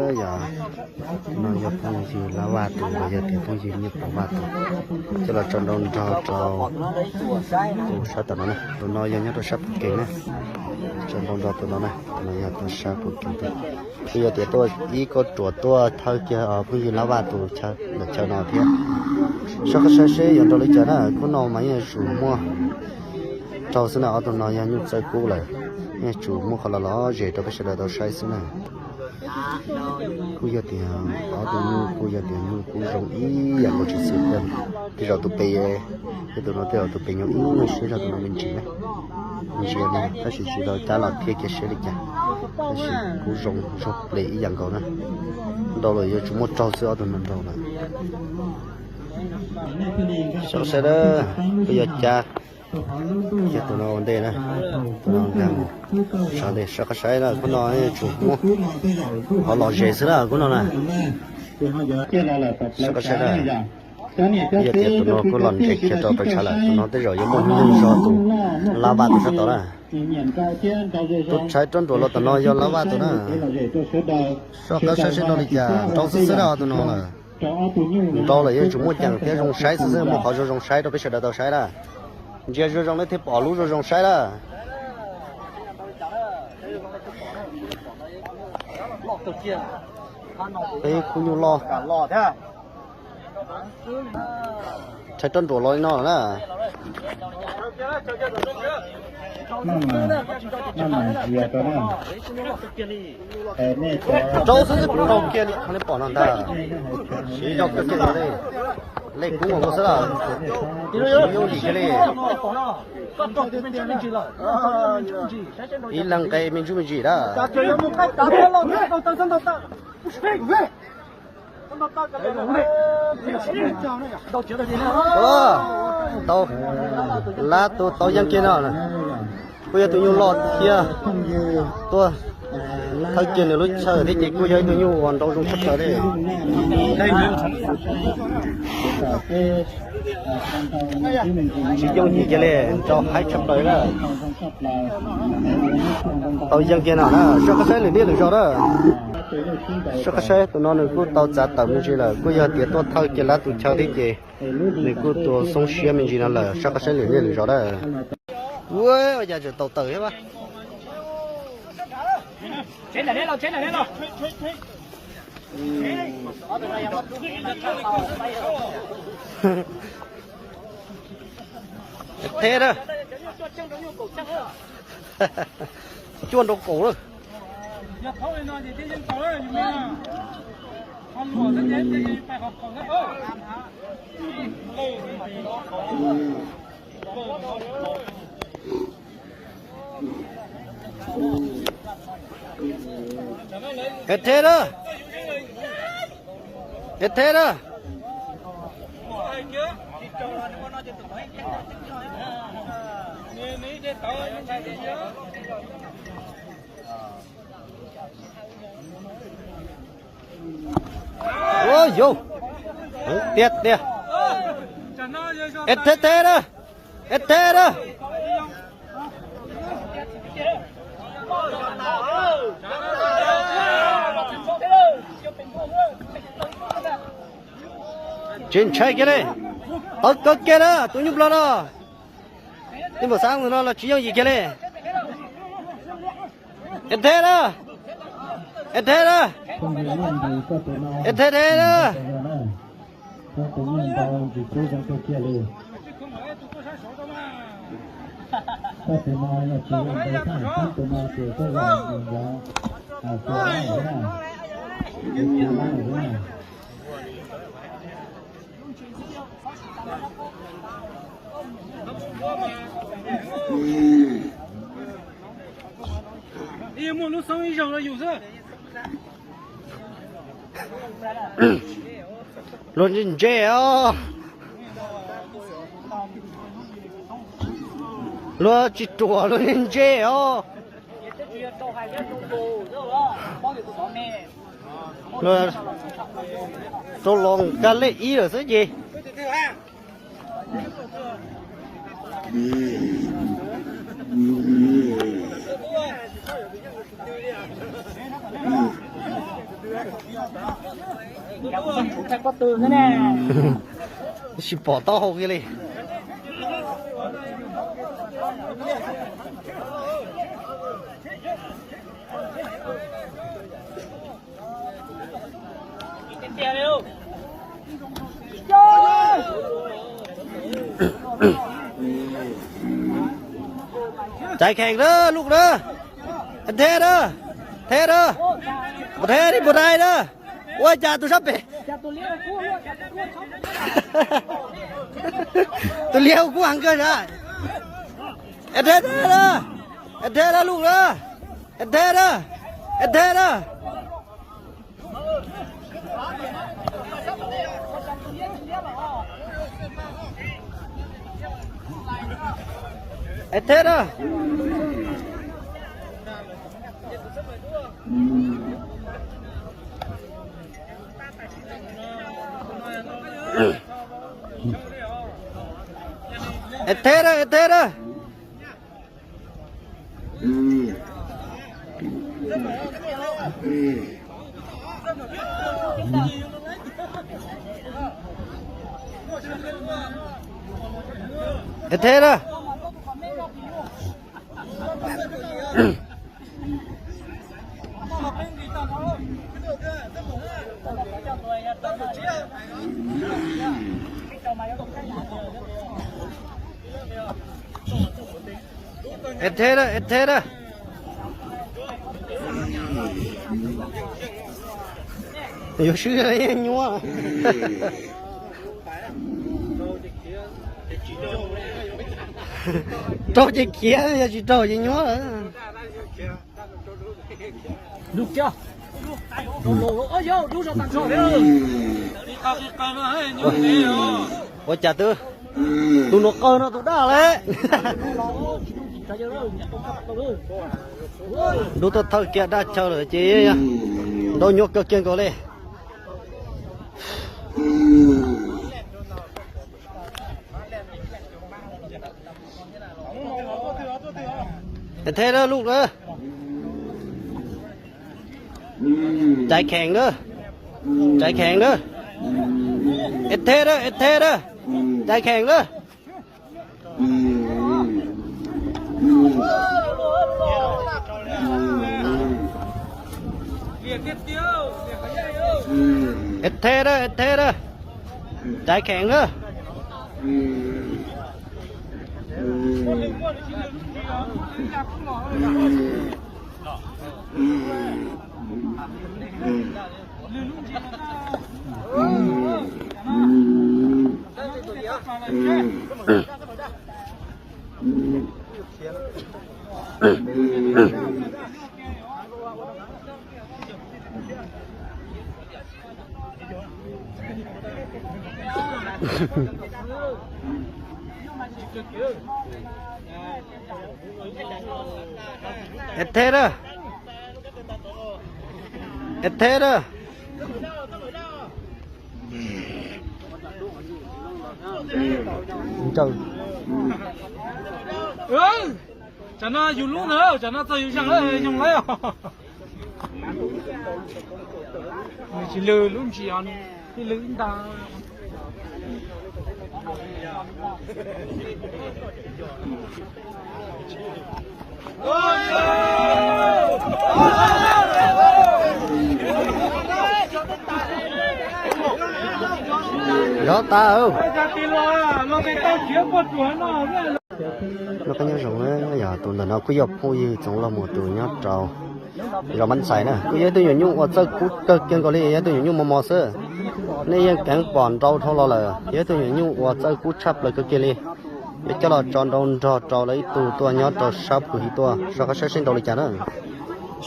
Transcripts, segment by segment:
Yog, no yog phooj ywg Lab Vaj tus los yog tias phooj ywg Nyiaj Pov Vaj tus, coj los tso nrau nrog rau tus sab tom no na. Tus no yog nyob rau sab Phuv Kees na, tso nrau nrog tus no na, tus no yog tuaj sab Phuv Kees tuaj. Kuj yog tias tuaj ib kauj ruam tuaj thawj kiag phooj ywg Lab Vaj tus chaw ntawm chaw no thiab. Soj qab saib seb yuav nrau li cas na, khub no mas yeej yuav tsum muaj raug xwb na, ob tug no yog nyuj txawj kub lawm, yeej yuav tsum muaj qhov lom lom zem rau peb sawv daws tau saib xwb na. Kuj yog tias ob tug nyuj kuj yog tias nyuj kub zoo ib yam nkaus tsis txwm thiab. Tej zaum tus pem, tej tus no tej zaum tus pem nyob ib nyuag siab zog tus no me ntsis na. Ntsia na, tab sis tsis tau cab los thiab kiag seb li cas, tab sis kub zoo zog ples ib yam nkaus na. Nrau lawm yuav tsum muaj raug xwb, ob tug no nrau lawm. Soj qab saib na, kuj yog cab kiag tus no ua ntej na, tus no nkag mus tshaj ntej. Soj qab saib na, khub no yuav tsum muaj qhov lom zem xwb na khub no na. Soj qab saib na, yog tias tus no kuj los ntsev kiag rau peb tshav lawm, tus no tej zaum yuav muaj hnub nyoog zog tus Lab Vaj tus sab tod na. Tus tshais roj nruam los tom no yog Lab Vaj tus na. Soj qab saib seb nrau li cas, nrau xwb xwb na tus no na. Nrau lawm yeej tsum muaj ceem thiab zoo saib xwb xwb, muaj qhov zoo zoo saib rau peb sawv daws tau saib na. Ntsia zoo zoo nej thiaj pom lub zoo zoo saib na. Peb khub nyuj loj. Tshais roj nruam los li no na. Rau xwb xwb rau kiag li, nej pom no ntag. Siv zog kiag li, lej kub nkaus xwb lawm. Yooj yim kiag li. Ib leeg nqe me ntsuj me ntsis dab. Tau, lab tus tau yeej kiag no, kuj yog tus nyuj loj thiab tuaj thawj kiag nws lub chaw thiab ces kuj yog ib tug nyuj uas nrau zoo tshaj plaws li. Tsis yooj yim kiag li, nrau haib tshaj plaws na. Tau yeej kiag no na, soj qab saib lwm niaj lwm zaus na. Soj qab saib tus no nws kuj tau txav tawm me ntsis lawm, kuj yog tias tuaj thawj kiag lab tus chaw thiab ces nws kuj tua xoob siab me ntsis no lawm, soj qab saib lwm niaj lwm zaus na. Ua cas tseem tau tawm thiab mas. Thiab na. Cuaj nrau kaum lawm. Es thiab na. Es thiab na. Ua yau, tiag tiag. Es thiab thiab na. Es thiab na. Tsis ntshai kiag li. Tawv kawg kiag na tus nyuj nplog no. Tij Npaum Xab tus no los tsis yooj yim kiag li. Es thiab na. Es thiab na. Es thiab thiab na. Muaj lub xoob ib zaug los yus xwb. Luag ntse ntse os. Luag tsis ruam luag ntse ntse os. Luag rau los kag lej ib lawm xwb ces. Tsis pom taub hau kiag li. Caiv kheem na, luj na. Nthe na, nthe na, nthe li puas dai na. Ua cas tus sab pem, tus liab ua kub heev kawg na. Nthe na, nthe na luj na, nthe na, nthe na. Es theb na. Es theb na, es theb na. Es theb na. Es theb na, es theb na. Yuav swb nyuaj. Raug ces khiav, yog tsis raug ces nyuaj. Ua cas twb, tus nuav qaug no tus daj lawm. Ntub tuaj thawj kiag daj chaw lawm ces nrau nyuaj kawg kiag nkaus li. Es theb na luj na. Caiv kheem na. Caiv kheem na. Es theb na, es theb na. Caiv kheem na. Es theb na, es theb na. Caiv kheem na. Es theb na. Es theb na. Tsam no yus lub ntag, tsam no txog yus zaj lawm, yoog lawm. Nws tsis lwm lub ntsis os, tib lwm ib ntag. Zov tas. Noj qab nyob zoo na, yog tus ntawm no kuj yog phooj ywg Txoov Lauj Muas tus nyob rau zos Mab Ntxhais na, kuj yog ib tug nyuam nyuj uas txawj kub kawg kiag nkaus li, yog ib tug nyuam nyuj mos mos xwb. Nej yeej kheev pom nrau dhau los lawm, yog ib tug nyuam nyuj uas txawj kub tshaj plaws kawg kiag li. Yuav coj los tso nrau nrog rau lawv ib tug tuaj nyob rau sab Phu Hiv tuaj, soj qab saib seb nrau li cas na.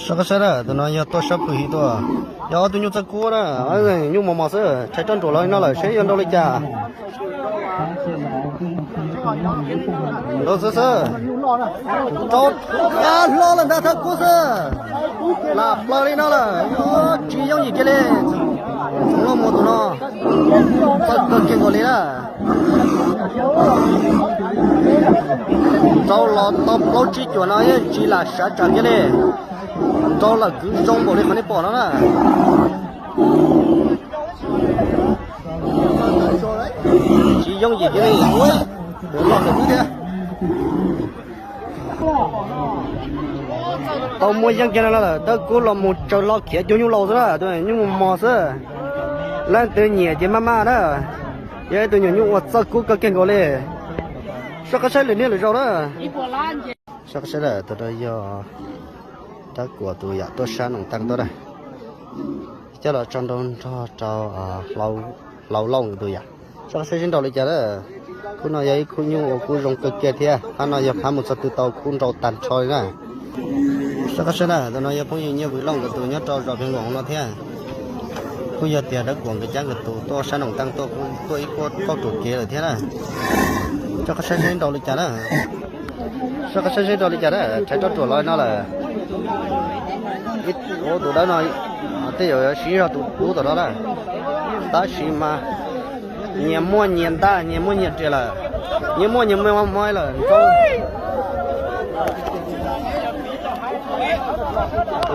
Soj qab saib na, tus no yog tuaj sab Phu Hiv tuaj, yog ob tug nyuj txawj kub na, nyuj mos mos xwb, tshais roj nruam los li no lawm seb yuav nrau li cas. Nrau xwb xwb. Nrau qab hlo lawm ntag, thawj kub xwb. Lam plaws li no lawm, tsis yooj yim kiag li. Txoov Lauj Muas tus no txawj kawg kiag nkaus li na. Nrau los tau plaub tsib cuam no yeej tsis lam sav tsam kiag li. Nrau lawm kwv zoo npaum li qhov nej pom no na. Tsis yooj yim kiag li. Ua, loj lawm thiab. Tau muaj yeej kiag no lawm, Dawb Kub los mus tsaws lo khiav cuag nyuj laus xwb na, nyuj mos mos xwb. Leej twg nyiam ces maj maj na. Yog ib tug nyuam nyuj uas txawj kub kawg kiag nkaus li. Soj qab saib lwm niaj lwm zaus na. Soj qab saib lawm, tus no yog Dawb Kuam tus yam tuaj sab noom taaj tuaj na. Coj los tso nrau nrog rau Hlau Lauj nkawd tus yam. Soj qab saib seb nrau li cas na. Khub no yog ib khub nyuj uas kuj zoo kawg kiag thiab, phab no yog phab mus txog twg tau kuj nrau tag nrho li na. Soj qab saib na, tus no yog phooj ywg Nyiaj Vwm Lauj nkawd tus nyob rau zos Pheej Voos no thiab. Kuj yog tias Dawb Kuam nkawd cab nkawd tus tuaj sab noom taaj tuaj, tuaj ib kauj ruam kev lawm thiab na. Soj qab saib seb nrau li cas na. Soj qab saib seb nrau li cas na, rhais roj ruam los no lawm. Ib tus dawb no tej zaum yuav siv zog tus dub tom no na. Tab sis mas nyias muaj nyias ntaj, nyias muaj nyias riam lawm. Nyias muaj nyias muaj mob lawm.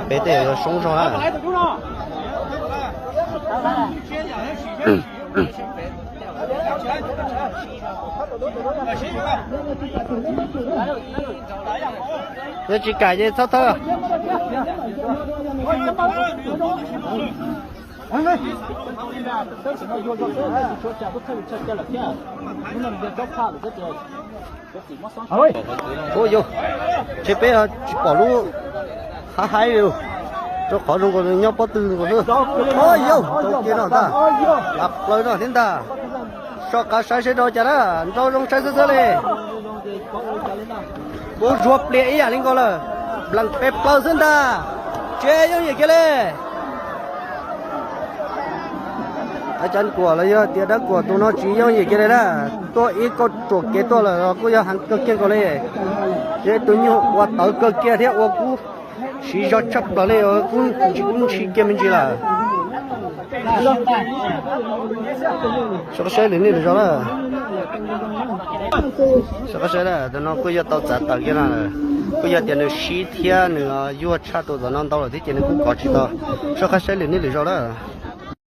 Peb tej zaum yuav soob zog na. Yog tsis kam ces txhob thawb. Ua yau, ntshe peb tsis pom lub hav haib li, rau qhov zoo nkaus nws nyob pob tw nkaus xwb. Ua yau, tau kiag no ntag. Lav plaws no thiab ntag. Soj qab saib seb nrau cas na, nrau zoo saib xwb xwb li. Kuv zuag plias ib yam li nkaus lawm, nplees pes plaws xwb ntag. Tsis yooj yim kiag li. Cov Kuam los yog tias Dawb Kuam tus no tsis yooj yim kiag li na. Tuaj ib kauj ruam kev tuaj lawm los kuj yog heev kawg kiag nkaus li. Yog ib tug nyuj ua tawv kawg kiag thiab ua kub siv zog tshaj plaws li, kub ntsis kub ntsis kiag me ntsis lawm. Soj qab saib lwm niaj lwm zaus na. Soj qab saib na, tus no kuj yog tau txav tawm kiag no. Kuj yog tias nws sib thiab nws yuag tshaj tus tom no ntau lawm thiab ces nws kuj kov tsis tau. Soj qab saib lwm niaj lwm zaus na.